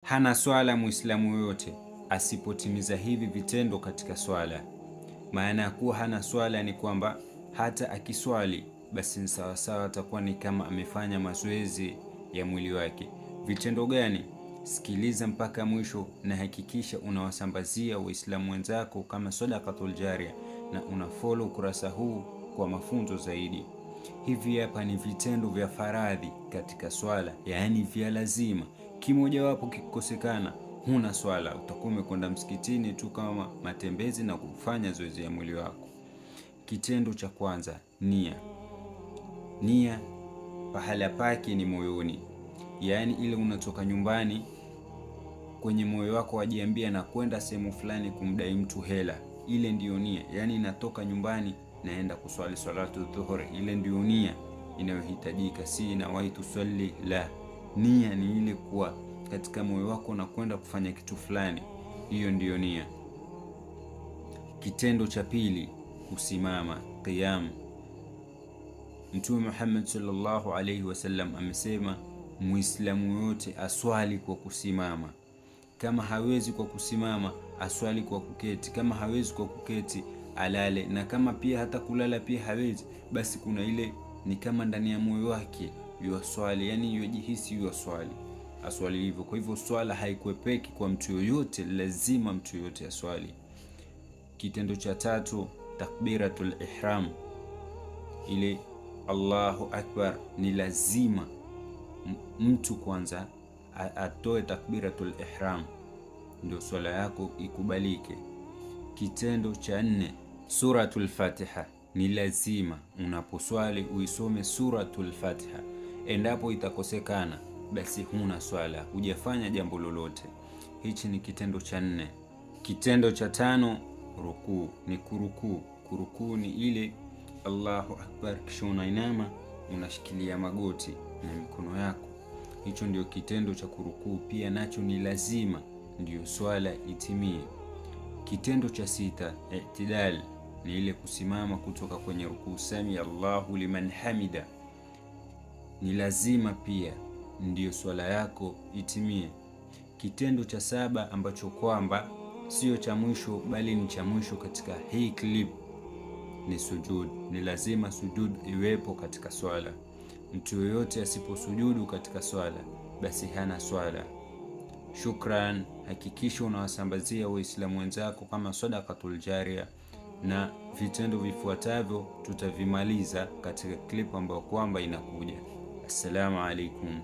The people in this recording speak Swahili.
Hana swala Muislamu yoyote asipotimiza hivi vitendo katika swala. Maana ya kuwa hana swala ni kwamba hata akiswali basi ni sawasawa atakuwa ni kama amefanya mazoezi ya mwili wake. Vitendo gani? Sikiliza mpaka mwisho na hakikisha unawasambazia Waislamu wenzako kama sadaqatul jaria na unafollow ukurasa huu kwa mafunzo zaidi. Hivi hapa ni vitendo vya faradhi katika swala, yaani vya lazima. Kimojawapo kikikosekana huna swala, utakuwa umekwenda msikitini tu kama matembezi na kufanya zoezi ya mwili wako. Kitendo cha kwanza, nia. Nia pahala pake ni moyoni. Yaani ile unatoka nyumbani kwenye moyo wako wajiambia na kwenda sehemu fulani kumdai mtu hela, ile ndiyo nia. Yaani natoka nyumbani naenda kuswali salatu dhuhuri, ile ndiyo nia inayohitajika. Si nawaitu swali, la. Nia ni ile kuwa katika moyo wako na kwenda kufanya kitu fulani, hiyo ndiyo nia. Kitendo cha pili, kusimama, qiyam. Mtume Muhammad sallallahu alaihi wasallam amesema Muislamu yote aswali kwa kusimama. Kama hawezi kwa kusimama, aswali kwa kuketi. Kama hawezi kwa kuketi, alale. Na kama pia hata kulala pia hawezi, basi kuna ile ni kama ndani ya moyo wake yuaswali, yani yujihisi yuaswali, aswali hivyo. Kwa hivyo swala haikuepeki kwa mtu yoyote, lazima mtu yoyote aswali. Kitendo cha tatu, takbiratul ihram, ile Allahu Akbar, ni lazima mtu kwanza atoe takbiratul ihram ndio swala yako ikubalike. Kitendo cha nne, suratul Fatiha, ni lazima unaposwali uisome suratul Fatiha. Endapo itakosekana basi huna swala, hujafanya jambo lolote. Hichi ni kitendo cha nne. Kitendo cha tano, rukuu, ni kurukuu. Kurukuu ni ile Allahu Akbar, kisha unainama unashikilia magoti na mikono yako. Hicho ndio kitendo cha kurukuu, pia nacho ni lazima ndio swala itimie. Kitendo cha sita, i'tidal, ni ile kusimama kutoka kwenye rukuu, sami Allahu liman hamida, ni lazima pia ndio swala yako itimie. Kitendo cha saba ambacho kwamba sio cha mwisho bali ni cha mwisho katika hii clip ni sujud. Ni lazima sujud iwepo katika swala. Mtu yoyote asiposujudu katika swala basi hana swala. Shukran. Hakikisha unawasambazia Waislamu wenzako kama sadaqatul jaria, na vitendo vifuatavyo tutavimaliza katika clip ambayo kwamba inakuja. Assalamu alaikum.